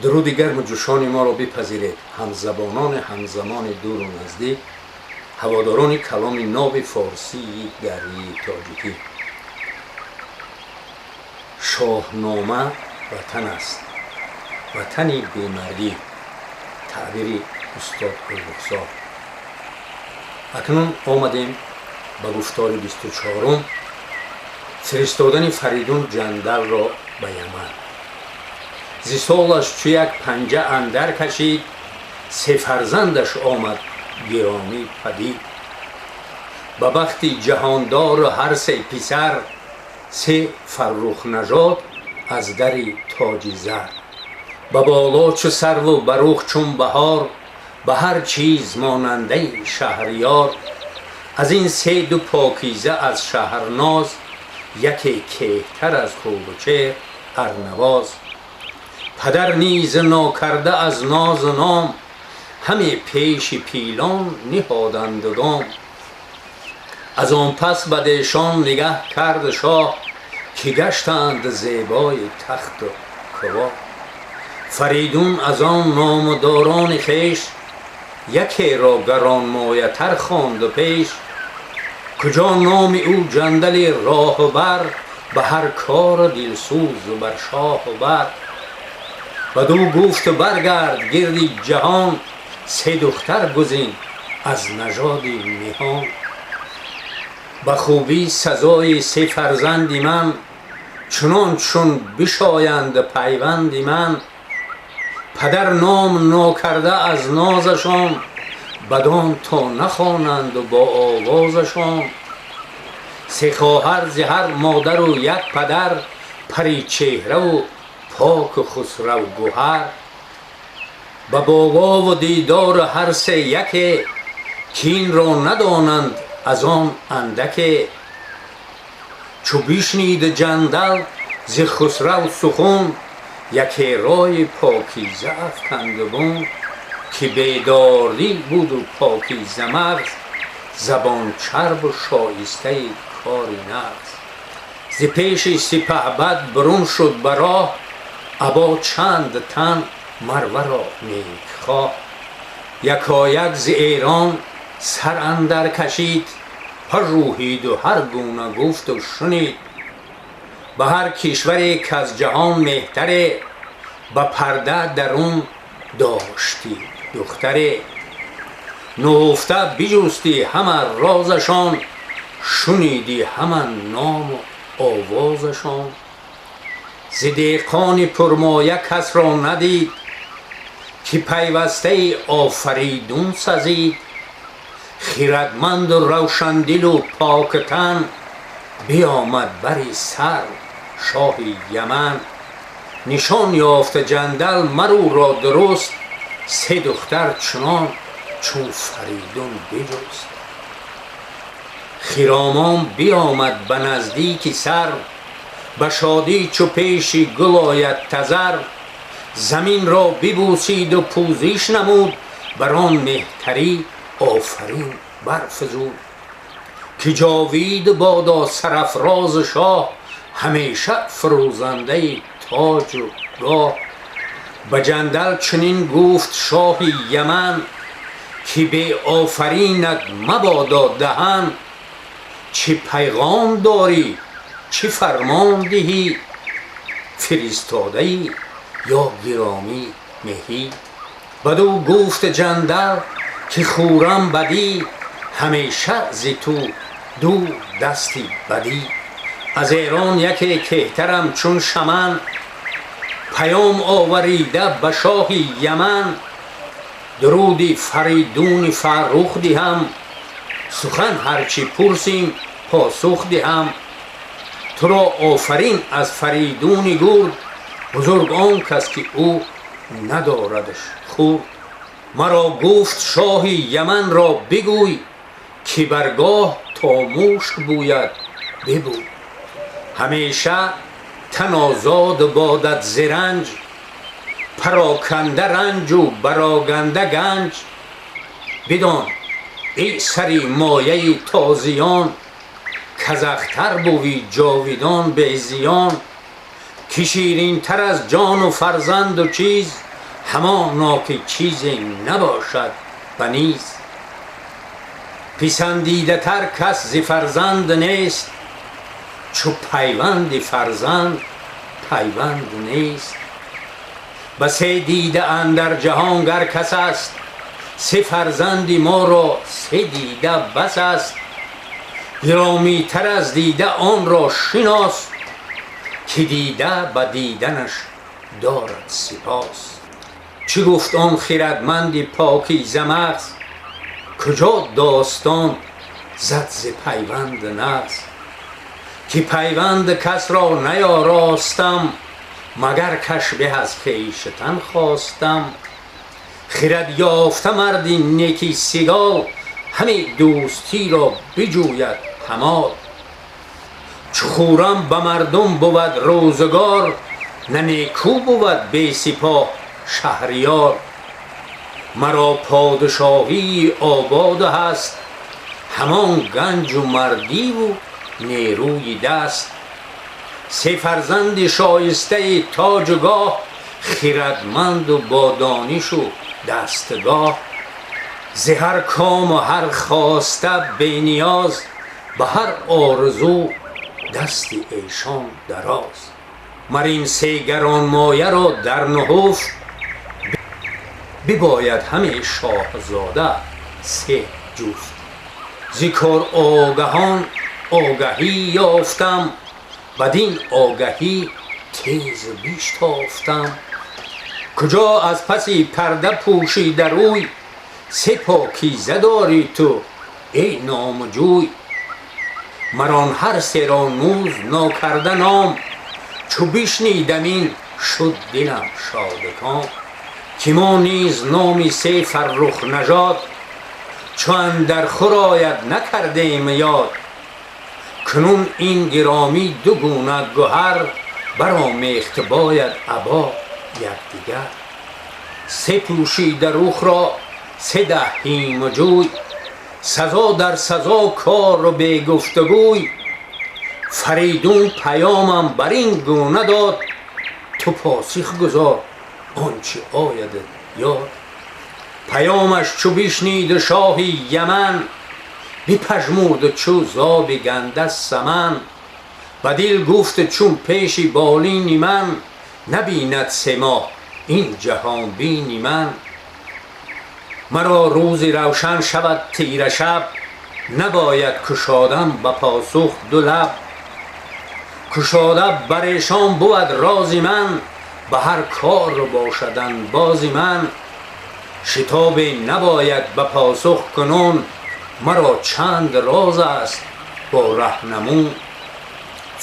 Дуруди гарму ҷӯшони моро бипазиред, ҳамзабонони ҳамзамони дуру наздик, ҳаводорони каломи ноби форсии дарии тоҷикӣ. Шоҳнома ватан аст, ватани бемаргӣ, таъбири устод Гулрухсор. Акнун омадем ба гуфтори 24-ум, фиристодани Фаридун Ҷандалро ба Яман. Зи солаш чу як панҷа андар кашид, се фарзандаш омад гиромӣ падид. Ба бахти ҷаҳондору ҳар се писар, се фаррухнажод аз дари тоҷи зар. Ба боло чу сарву ба рух чун баҳор, ба ҳар чиз монандаи шаҳриёр. Аз ин се ду покиза аз шаҳрноз, яке кеҳтар аз хубучеҳр Арнавоз. Падар низ нокарда аз нозу ном, ҳаме пеши пилон ниҳоданду гом. Аз он пас бадешон нигаҳ кард шоҳ, ки гаштанд зебои тахту кувоҳ. Фаридун аз он номудорони хеш, якеро гаронмоятар хонду пеш. Куҷо номи ӯ Ҷандали роҳбар, ба ҳар кору дилсӯзу бар шоҳу бар. Бадӯ гуфту баргард гирди ҷаҳон, се духтар гузин аз нажоди меҳон. Ба хубӣ сазои се фарзанди ман, чунон чун бишоянд пайванди ман. Падар ном нокарда аз нозашон, бадон то нахонанду бо овозашон. Се хоҳар зи ҳар модару як падар, паричеҳраву поку хусравгуҳар. Ба болову дидору ҳар се яке, ки инро надонанд аз он андаке. Чу бишнид Ҷандал зи Хусрав сухун, яке рои покиза афканду бун. Ки бедордил буду покизамағз, забончарбу шоистаи кори нағз. Зи пеши сипаҳбад бурун шуд ба роҳ, або чанд тан марваро некхоҳ. Якояк зи Эрон сар андар кашид, пажӯҳиду ҳар гуна гуфту шунид. Ба ҳар кишваре каз ҷаҳон меҳтаре, ба парда дарун доштӣ духтаре. Нуҳуфта биҷустӣ ҳама розашон, шунидӣ ҳама ному овозашон. Зи деҳқони пурмоя касро надид, ки пайвастаи Офаридун сазид. Хиратманду равшандилу поктан, биомад бари сар шоҳи Яман. Нишон ёфта Ҷандал мар ӯро дуруст, се духтар чунон чун Фаридун биҷуст. Хиромон биомад ба наздики сар, ба шодӣ чу пеши гул ояд тазар. Заминро бибӯсиду пӯзиш намуд, бар он меҳтарӣ офарин барфузуд. Ки ҷовид бодо сарафрозу шоҳ, ҳамеша фурӯзандаи тоҷу гоҳ. Ба Ҷандал чунин гуфт шоҳи Яман, ки беофаринат мабодо даҳан. Чӣ пайғом дорӣ, чӣ фармон диҳӣ, фиристодаӣ ё гиромӣ меҳӣ? Бадӯ гуфт Ҷандал ки хӯрам бадӣ, ҳамеша зи ту дур дасти бадӣ. Аз Эрон яке кеҳтарам чун шаман, паём оварида ба шоҳи Яман. Дуруди Фаридуни фаррух диҳам, сухан ҳарчи пурсим посух диҳам. Туро офарин аз Фаридуни гурд, бузург он кас ки ӯ надорадаш хурд. Маро гуфт шоҳи Яманро бигӯй, ки баргоҳ то мушк бӯяд бибӯй. Ҳамеша тан озод бодат зи ранҷ, пароканда ранҷу бароганда ганҷ. Бидон эй сари мояи тозиён, каз ахтар бувӣ ҷовидон безиён. Ки ширинтар аз ҷону фарзанду чиз. ҳамоно ки чизе набошад ба низ. Писандидатар кас зи фарзанд нест, чу пайванди фарзанд пайванд нест. Ба се дида андар ҷаҳон гар кас аст, се фарзанди моро се дида бас аст. Гиромитар аз дида онро шинос, ки дида ба диданаш дорад сипос. Чӣ гуфт он хирадманди покизамағз, куҷо достон зад зи пайванд нағз? Ки пайванд кас ро наёростам, магар каш беҳ аз хештан хостам. Хирад ёфта марди неки сигал, ҳаме дӯстиро биҷӯяд ҳамол. Чу хуррам ба мардум бувад рӯзгор, на некӯ бувад бесипоҳ шаҳриёр. Маро подшоҳии обод ҳаст, ҳамон ганҷу мардиву нерӯи даст. Се фарзанди шоистаи тоҷу гоҳ, хирадманду бо донишу дастгоҳ. Зи ҳар кому ҳар хоста бениёз, ба ҳар орзу дасти эшон дароз. Мар ин се гаронмояро дар нуҳуфт, бибояд ҳаме шоҳзода се ҷуфт. Зи кор огаҳон огаҳӣ ёфтам, бадин огаҳӣ тез биштофтам. Куҷо аз паси парда пӯшида рӯй, се покиза дорӣ ту, эй номҷӯй. Мар он ҳар серо нӯз нокарда ном, чу бишнидам ин шуд дилам шодком. Ки мо низ номи се фаррух нажод, чу андар хӯр ояд накардем ёд. Кунун ин гиромӣ ду гуна гӯҳар, баромехт бояд або якдигар. Се пӯшида рухро се даҳимҷӯй, сазо дар сазо кору бегуфтугӯй. Фаридун паёмам бар ин гуна дод, ту посих гузор он чи оядат ёд. Паёмаш чу бишнид шоҳи Яман, бипажмурд чу зоби ганда саман. Ба дил гуфт: чун пеши болини ман набинад се моҳ ин ҷаҳонбини ман. Маро рӯзи равшан шавад тира шаб, набояд кушодам ба посух ду лаб. Кушода бар эшон бувад рози ман, ба ҳар кор бошад анбози ман. Шитобе набояд ба посух кунун, маро чанд роз аст бо раҳнамун.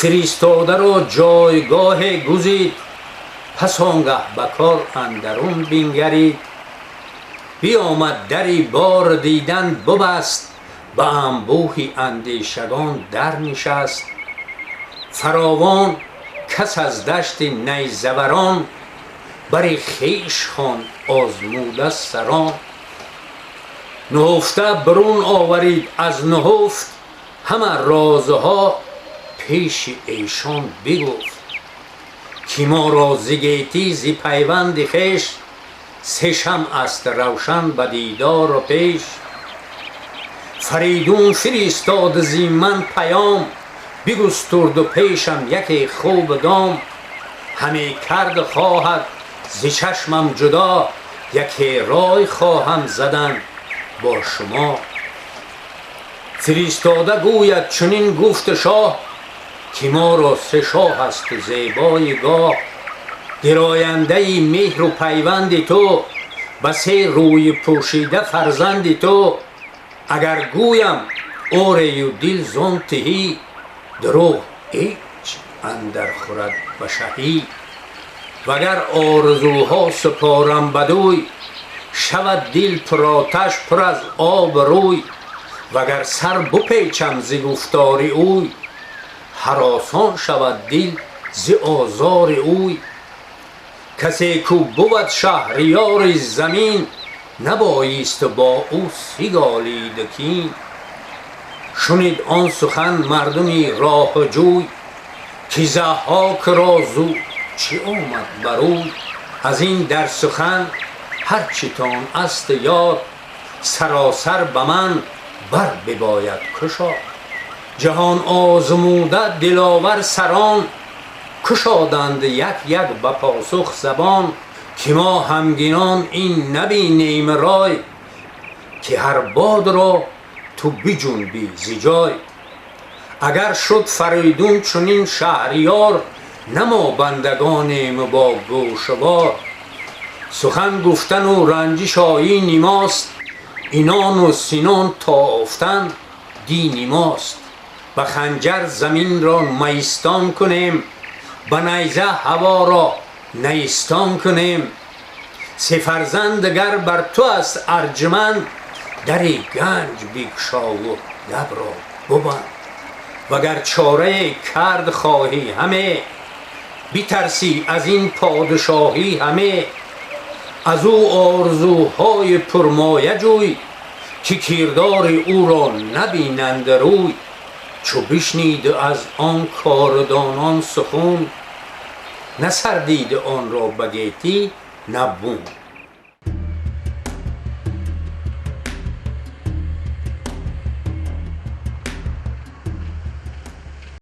Фиристодаро ҷойгоҳе гузид, пас он гаҳ ба кор андарун бингарид. Биомад, дари бор дидан бубаст, ба анбӯҳи андешагон дар нишаст. Фаровон кас аз дашти найзаварон бари хеш хонд озмуда сарон. Нуҳуфта бурун оварид аз нуҳуфт, ҳама розҳо пеши эшон бигуфт. Ки моро зи гетӣ, зи пайванди хеш, се шамъ аст равшан ба дидору пеш. Фаридун фиристод зи ман паём, бигустурду пешам яке хуб дом. Ҳаме кард хоҳад зи чашмам ҷудо, яке рой хоҳам задан бо шумо. Фиристода гӯяд: чунин гуфт шоҳ, ки моро се шоҳ асту зебои гоҳ. Гирояндаи меҳру пайванди ту, ба се рӯи пӯшида фарзанди ту. Агар гӯям орею дил зон тиҳӣ, дурӯғ ҳеҷ андар хӯрад ба шаҳӣ. Вагар орзуҳо супорам бадӯй, шавад дил пуроташ, пур аз об рӯй. Вагар сар бупечам зи гуфтори ӯй, ҳаросон шавад дил зи озори ӯй. Касе кӯ бувад шаҳриёри замин, набоист бо ӯ сиголид кин. Шунид он сухан мардуми роҳҷӯй, ки Заҳҳок ро зу чӣ омад бар ӯй. Аз ин дар сухан ҳарчитон аст ёд, саросар ба ман бар бибояд кушод. Ҷаҳон озмуда диловар сарон, кушоданд як як ба посух забон, ки мо ҳамгинон ин набинем рой, ки ҳар бод ро ту биҷунбӣ зи ҷой. Агар шуд Фаридун чунин шаҳриёр, на мо бандагонем бо гӯшвор. Сухан гуфтану ранҷиш оини мост, инон у синон тофтан дини мост. Ба ханҷар замин ро майистон кунем, ба найза ҳаво ро найистон кунем. Се фарзанд гар бар ту аст арҷуманд, дари ганҷ бикушову лаб ро бубанд. Вагар чорае кард хоҳӣ ҳаме, битарсӣ аз ин подшоҳӣ ҳаме. Аз ӯ орзуҳои пурмоя ҷӯй, ки кирдори ӯро набинанд рӯй. Чу бишнид аз он кордонон сухан, на сар дид онро ба гетӣ, на бун.